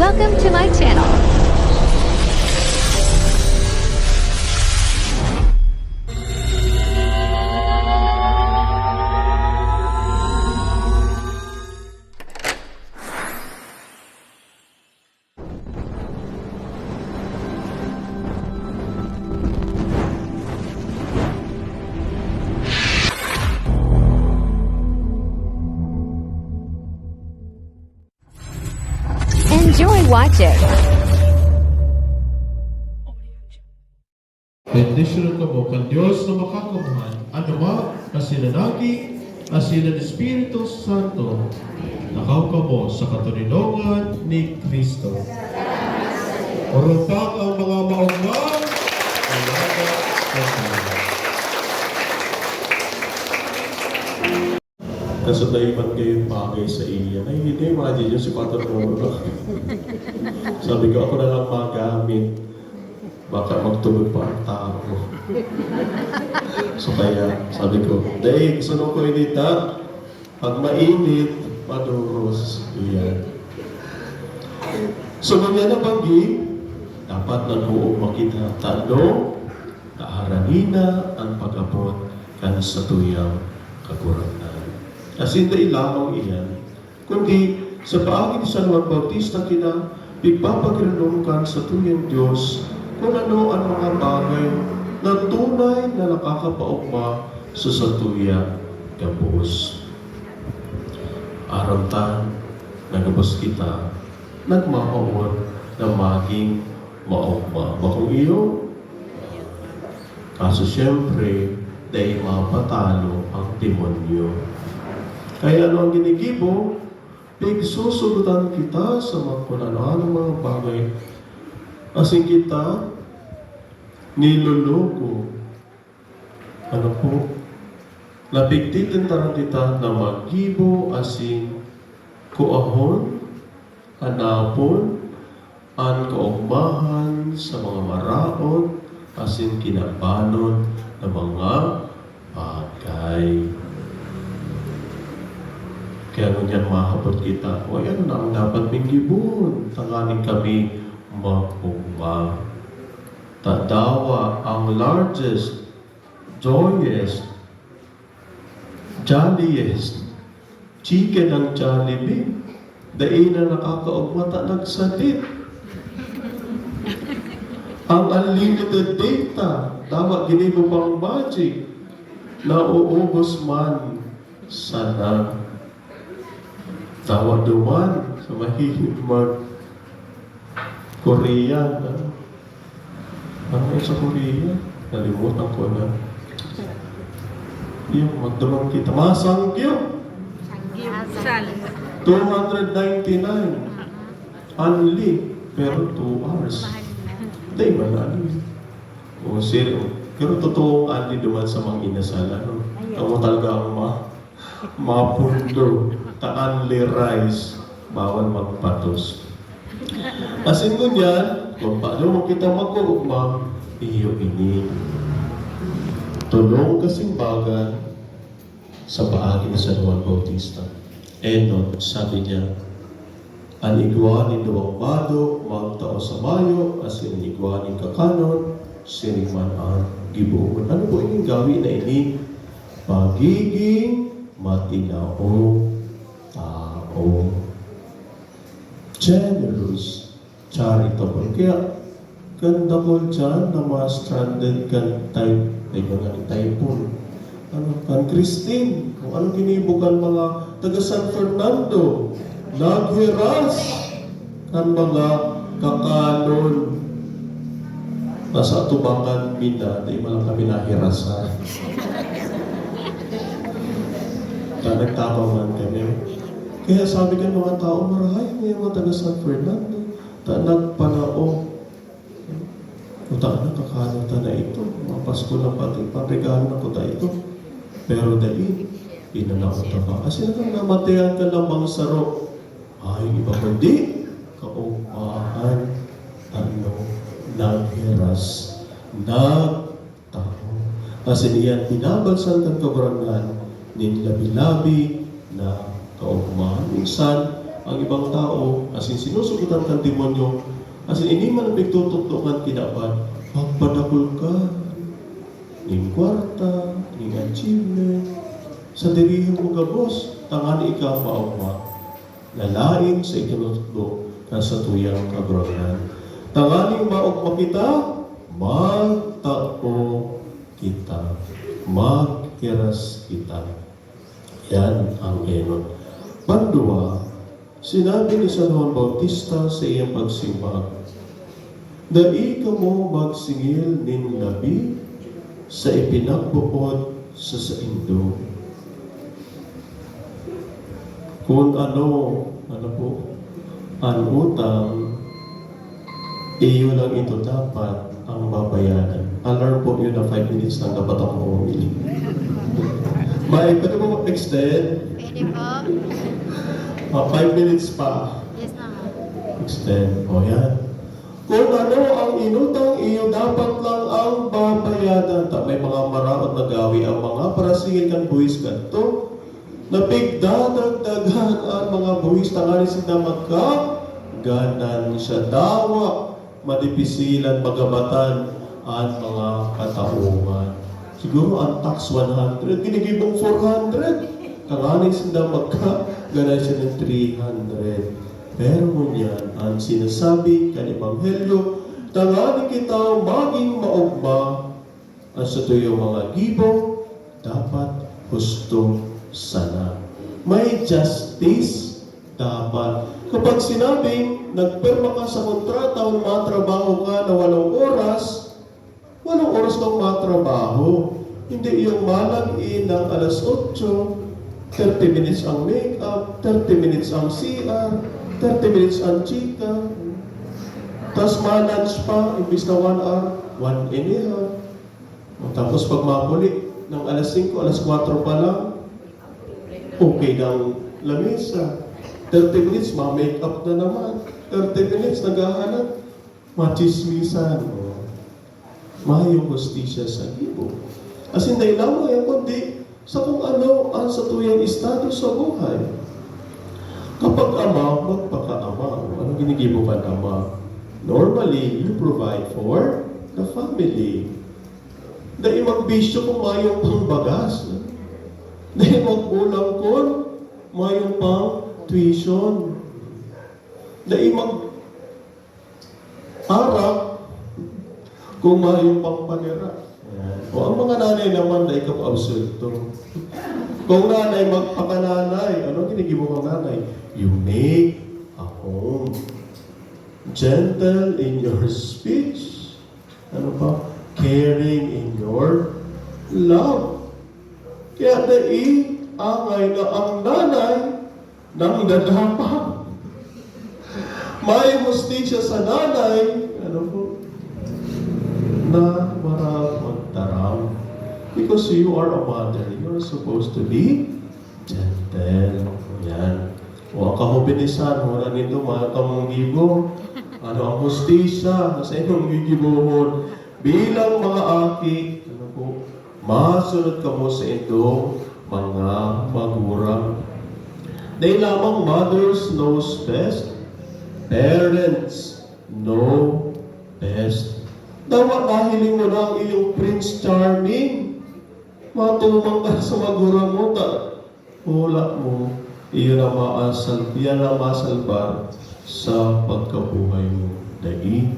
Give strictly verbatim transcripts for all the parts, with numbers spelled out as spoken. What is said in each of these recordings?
Welcome to my channel. Enjoy watching. Bendisyonan kamo kan Dios na Makakamhan, an Ama, asin an Aki, asin an Espiritu Santo. Lakaw kamo sa katoninongan ni Cristo. Orong pa ang mga maogma, alaga, at alaga. Kaso dai man kayo bagay sa iya. Ay, hindi, imagine nyo si Father Roro. Sabi ko, "Ako na lang magamit. Baka magtubod pa ang tao." So kaya, sabi ko, "Dai, gusto ko ini ta. Pag mainit, maduros." Iyan. So, ngunyan na pagi, dapat nag-uugma kita. Tano, naarani na an pag-abot kan satuyang Kagurangnan. Asin dai lamang iyan, kundi sa paagi ni San Juan Bautista kita, pigpapagiranon kan satuyang Dios kun ano an mga bagay na tunay na nakakapaogma sa satuya gabos. Aram ta na gabos kita nagmamawot na magin maogma. Bakong iyo? Kaso siyempre, dai mapatalo ang demonyo. Kaya ano ang ginigibo? Pigsusugotan kita sa mga kun ano-anong mga bagay. Asin kita nilulugo. Ano po? Napigtitentaran kita na maggibo asin kuahon, hanapon, an kaogmahan sa mga maraot asin kinabanon na mga bagay. Kaya ngunyan mahapot kita, "Uy, ano na ang dapat ming gibon tanganing kami mag-ogma?" Tadawa ang largest, joyest, jolliest chicken ng Jollibee. Dai na nakakaogma ta nagsadit. Ang unlimited data, dawa ginibo pang magic, nauubos man sana. Dawa duman sa mahilig mag Korean, ano? Ano yun sa Korea? Nalimutan ko na. Yung magdamag kita. Masangkyo. Sal. Two hundred ninety-nine. Only. Pero two hours. Di ba na ano yun? O, sir, pero totoong only duman sa mga inasal, ano? Kamo talaga ang ma-, mapundo. Ta only rice, bawal magpatos. Asin ngunyan, kung paano mo kita mag-uugma, iyo ini. Tolong kasimbagan sa paagi ni San Juan Bautista. Enot, sabi niya, "An igwa nin duwang bado, magtao sa mayo, asin an igwa nin kakanon, siring man an gibohon." Ano po ining gawi na ini? Pagiging matinaong tao. Generous, charitable. Kaya, kan dakul diyan na mga stranded kan type, ay, mga typhoon. Ano, kan Christine, kung ano ginibo kan mga taga San Fernando, naghiras kan mga kakanon. Nasa atubangan mi na, di man lang kami nahirasan. Kaya nagtabang man kami. Kaya sabi kan mga tao, "Marahay, may mga taga San Fernando, ta nagpanao." Uta na, kakanon ta na ito. Mga Pasko na pati, panregalo na ko ta ito. Pero dai, pinanao ta ba? Asin kan namatayan ka lamang saro. Ay, iba kundi, kaugmahan, ano, naghiras, nag- tao. Asin iyan binabalsan kan Kagurangnan nin labi-labi na kaogmahan. Minsan, Ang ibang tao, asin sinusugotan kan demonyo, asin ini man an pigtutukdo kan kinaban, magpadakul ka nin kwarta, nin achievement, sa dirihan mo gabos, tangani ika maogma, na lain sa itinutukdo kan satuyang Kagurangnan. Tangani maogma kita, magtao kita, maghiras kita. Yan ang enot. Pandua, sinabi ni San Juan Bautista sa iyang pagsimbag, "Dai kamo magsingil nin labi sa ipinagboot sa saindo." Kun ano, ano po, an utang, iyo lang ito dapat ang babayaran. Alarm po yun na five minutes lang dapat ako umili. May, pwede mo extend? Pwede po. Ah, five minutes pa. Yes naman. Extend. O yan. Kung ano ang inutang, iyo dapat lang ang babayadan. Ta may mga maraot na gawi ang mga parasingil kan buhis kadto. Napigdadagdagan ang mga buhis tanganing sinda magkaganansya. Dawa, madipisilan magabatan an mga katawoman. Siguro ang tax one hundred, ginigibong four hundred. Tanganing sinda magkaganansya ng three hundred. Pero ngunyan, ang sinasabi kan Ebanghelyo, tanganing kita maging maogma, ang satuyang mga gibo dapat husto sana. May justice dapat. Kapag sinabing nagpirma ka sa kontrata o matrabaho ka na walong oras, walong oras kang matrabaho. Hindi yung malag-in ng alas otso, thirty minutes ang make-up, thirty minutes ang C R, thirty minutes ang chika. Tapos ma-lunch pa, imbis na one hour, one and a half. O, tapos pag mapuli, ng alas singko, alas kwatro pa lang, okay na ang lamesa. Thirty minutes, ma-make up na naman. Thirty minutes, naghahanap. Machismisan. O. Mayong hustisya sa gibo. Asin dai lamang yan, kundi sa kung ano ang satuyang estado sa buhay. Kapag ama, magpakaama. Ano ginigibo kan ama? Normally, you provide for the family. Dai magbisyo kung mayong pang bagas. Dai magkulang kun mayong pang tuition. Dai mag arak kung mayong pang panira. Ayan. O ang mga nanay naman, dai ka absuelto. Kung nanay, magpakananay. Ano ginigibo kang nanay? You make a home. Gentle in your speech. Ano pa? Caring in your love. Kaya dai angay na ang nanay nang dadapa. May hustisya sa nanay, ano po, na maraot magtaram. Because you are a mother, you are supposed to be gentle. Yan. O ang kahobinisan, wala nindo, mga kamong gibo. Ano ang hustisya sa inyong gigibohon? Bilang mga aki, ano po, masunod kamo sa indong mga magurang. Dai lamang mothers knows best, parents know best. Dawa nahiling mo na ang iyong Prince Charming. Matumang ka sa magurang mo, ta hula mo, iyon ang maasal-, yan ang masalbar sa pagkabuhay mo. Dai,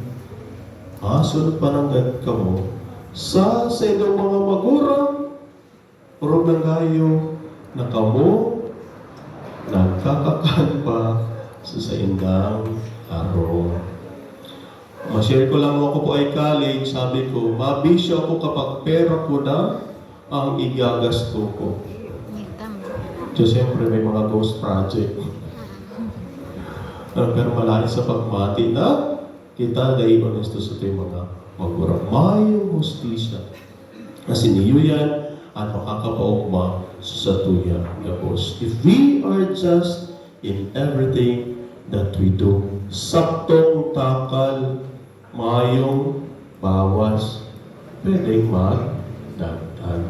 masunod pa nanggad kamo sa saindong mga magurang, orog na gayo na kamo nagkakakan pa sa saindang harong. Ma-share ko lang, ako po ay college, sabi ko, mabisyo ako kapag pera ko na ang igagasto ko. Ngitang. So, siyempre, may mga ghost project. Ah, pero malayo sa pagmati na kita dai onesto sa ating mga magurang. Mayong hustisya. Kasi niyo yan, at makakapaugma sa satuya gabos. If we are just in everything that we do, saktong takal, mayong bawas, pwedeng magdagdag.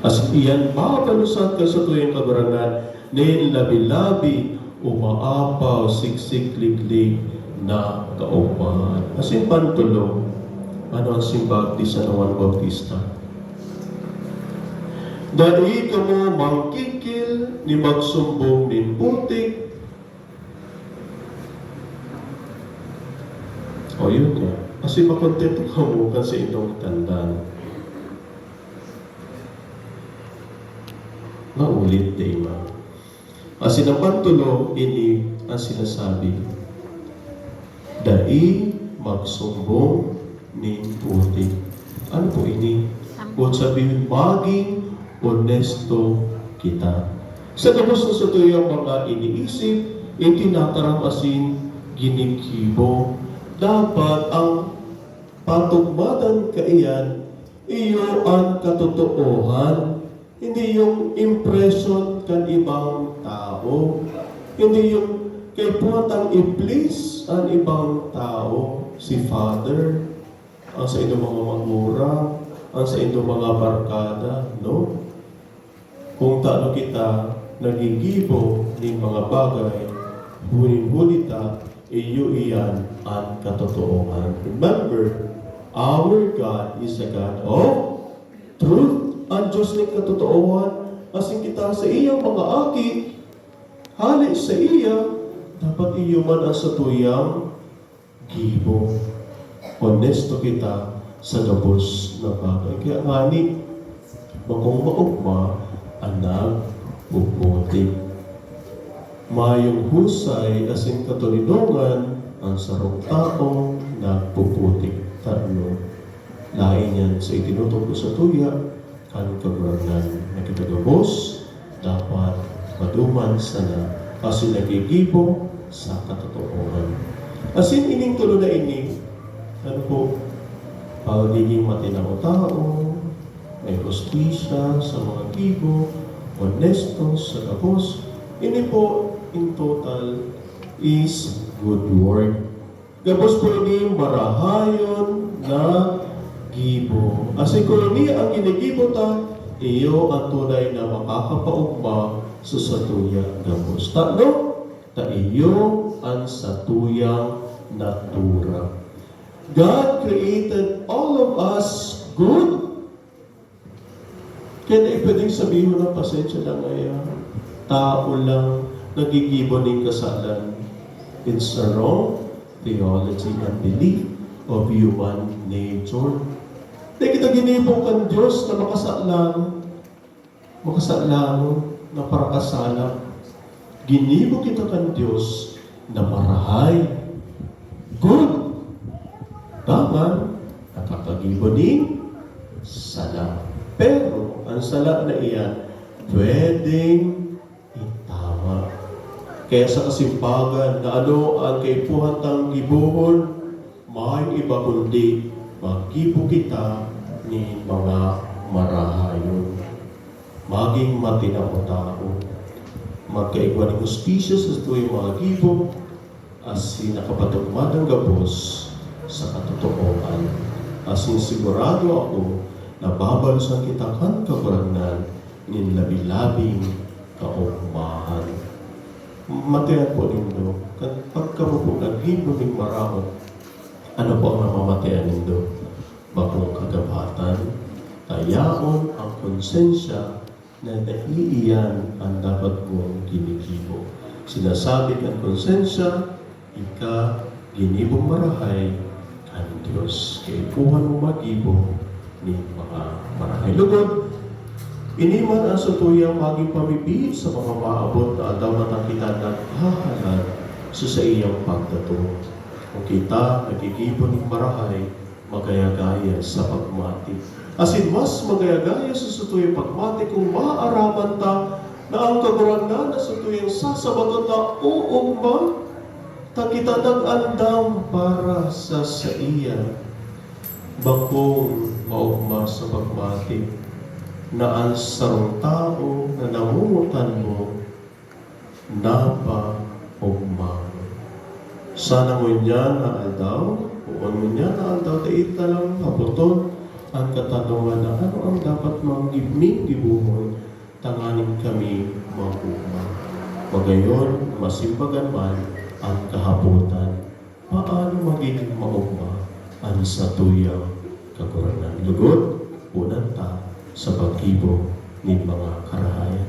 As iyan, mapalusad ka sa tuyang kagurangnan, nin labi-labi Umaapaw, siksikliglig na kaogmahan. Asin pantolo, ano an simbag ni San Juan Bautista? Dai kamo mangkikil ni magsumbong nin putik. O, yun nga. Kasi makontento kamo kan sa indong tandan. Maulit, di ba? Asin an pantolo, ini an sinasabi, dai magsumbong nin putik. Ano po ini? Kung sabihin, maging onesto kita. Sa gabos na satuyang mga iniisip, itinataram asin ginigibo, dapat ang patugmadan kaiyan iyo an katotoohan, hindi yung impression kan ibang tao, hindi yung kaipuhan tang i-please an ibang tao, si Father, ang sa inyong mga magurang, ang sa inyong mga barkada, no? Kung tano kita nagigibo nin mga bagay, huling-huli ta, iyo iyan an katotoohan. Remember, our God is a God of truth. An Diyos nin katotoohan, asin kita sa iyang mga aki, hali sa iya, dapat iyo man an satuyang gibo. Onesto kita sa gabos na bagay. Kaya ngani, bakong maogma an nagpuputik. Mayong husay asin katoninongan an sarong taong nagpuputik. Tano, laen yan sa itinutubo sa tuya, kan Kagurangnan na kita gabos dapat maduman sana asin nagigibo sa katotoohan. Asin ining tolo na ini, ano po, pagiging matinao tao, may hustisya sa mga gibo, onesto sa gabos, ini po in total is good work. Gabos po ini marahayon na gibo. Asin kun ini an ginigibo ta, iyo an tunay na makakapaogma sa satuya gabos. Tano, ta iyo an satuyang natura. God created all of us good. Kaya dai pwedeng sabihon na, "Pasensya lang, ay, ah, tao lang nagigibo nin kasalan." It's a wrong theology and belief of human nature. Dai kita ginibo kan Dios na makasalan, makasalanon, na parakasala. Ginibo kita kan Dios na marahay. Good. Dangan, nakakagibo nin sala. Pero, an sala na iyan, pwedeng itama. Kaya sa kasimbagan na ano an kaipuhan tang gibohon, may iba kundi maggibo kita nin mga marahayon. Maging matinao tao. Magkaigwa nin hustisya sa satuyang mga gibo, asin nakapatugmad an gabos sa katotoohan. Asin sigurado ako na babalosan kita kan Kagurangnan nin labi-labing kaogmahan. Matian po nindo, kan pagkamo po naggibo nin maraot, ano po ang namamatian nindo? Bakong kagabatan, ta yaon ang konsensya na naiiyan an dapat mong ginigibo. Sinasabi kan konsensya, ika ginibong marahay kan Dios. Kaipuhan mo maggibo nin mga marahay. Lugod, ini man ang satuyang magin pamibi sa mga maabot na aldaw na kita naghahalat sa saiyang pagdatong. Kung kita naggigibo nin marahay, magaya-gaya sa pagmati. Asin mas magaya-gaya sa satuyang pagmati kung maaraman ta na ang Kagurangnan na satuyang sasabaton na oogma, ta kita nag-andam para sa saiya. Bakong maogma sa pagmati na an sarong tawo na namomotan mo napaogma. Sana ngunyan na aldaw, poon ngunyan na aldaw, dai ta lang hapoton an katanungan na ano ang dapat manggi-, ming gibohon tanganing kami maogma. Magayon, masimbagan man an kahapotan, paano magigin maogma an satuyang Kagurangnan? Lugod, undan ta sa paggibo nin mga karahayan.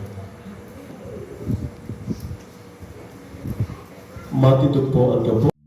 Matindog po an gabos.